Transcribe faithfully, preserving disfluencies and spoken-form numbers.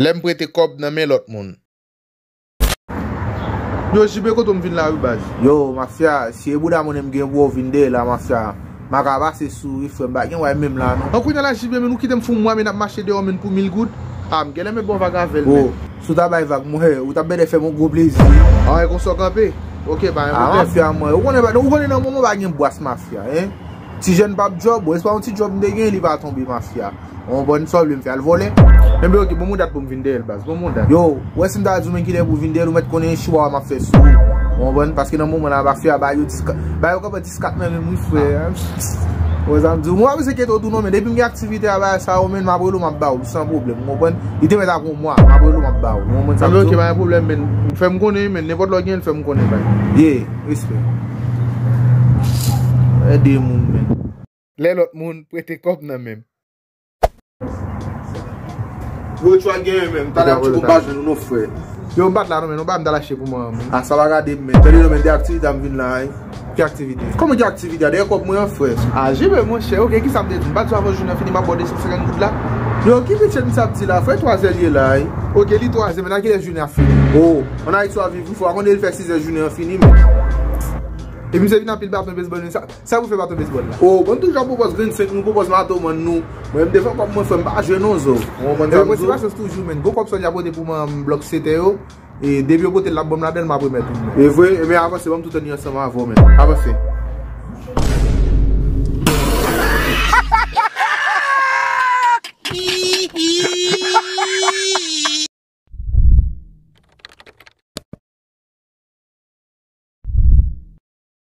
Lè m prete kòb nan men lòt moun. Yo, J B, kote w m vin la wi, baz. Yo, mafya, si e bouda moun m gen pou w vin dèyè la, mafya. M a ka pase sou wi, frè m, pa gen wè menm la, non. An kounye a la, J B, men ou kite m fou mwa, men n ap mache deyò, men pou mil goud. A, m genlè met bon vag avè l, men. Si w ta bay vag, monchè, ou t ap bèdè fè m yon gwo plezi. A, e konsa w kanpe? Ok, pa gen pwoblèm. A, mafya, mwen. Ou konnen, ou konnen nan moman pa gen bwas, mafya, en. Ti jèn p ap djòb, bon, espwa yon ti djòb m te gen, li pa tonbe, mafya. Ou konprann sa w vle m fè, al vòlè? Enben, ok, bon, mwen dat pou m vin dèyè l, baz. Bon, mwen dat. Yo, ou wè si m ta di w, men kilè pou vin dèyè l, ou mèt konnen chiwa m ap fè sou ou. Ou konprann? Paske nan moman la, mafya, ba yo dis ka-, ba yo kanpe dis kat nan men m, wi, frè. Ou wè sa m di w? Mwen pa bezwen enkyete w tou non, men depi m gen aktivite a bagay sa yo, men m ap rele w, m ap ba w l, san pwoblèm, ou konprann? Li te mèt ap yon mwa, m ap rele w, m ap ba w l, ou konprann sa m di w? Ok, pa gen pwoblèm, men fè m konnen, men nenpòt lè w gen l, fè m konnen, bay. Ye, respè. Ede moun, men. Lè lòt moun prete kòb nan men m. Yo, twa genyen menm. Talè m tchoukou m pa jwenn ou non, frè. Yo, m pa t la non, men non, ba m ta lache pou mwen. A, sa pa gade m, men. Tande non, men, de aktivite a m vin la, wi. Ki aktivite? Kòman ki aktivite a? Dèyè kòb mwen an, frè. A, J B, monchè, ok, kisa m te di? M pa t di w avan jounen an fini, m ap ba w de san senkant goud la? Yo, ki pitchet misye ap di la, frè? Twazè l ye la, wi. Ok, li twazè, men nan kilè jounen an fini? O, ann Ayiti w ap viv, wi, frè, w a konnen l fè sizè jounen an fini, men. Epi misye vin anpil baton bezbòl, men sa, sa pou fè baton bezbòl la? O, bon, toujou ap pwopòz grenn senk nou, pwopòz mato mann nou. Mwen, m te fè kòb mwen, frè, m pa jwe non, zo. Ou konprann sa m di w? Epi motivasyon toujou, men. Gwo kòb sòlda pote pou mwen, blòk setè yo. E depi yo pote l, l ap ban m ladan l, m ap remèt ou, men. E vre, e men avanse, ban m tout ane ansanm avè w, men. Avanse.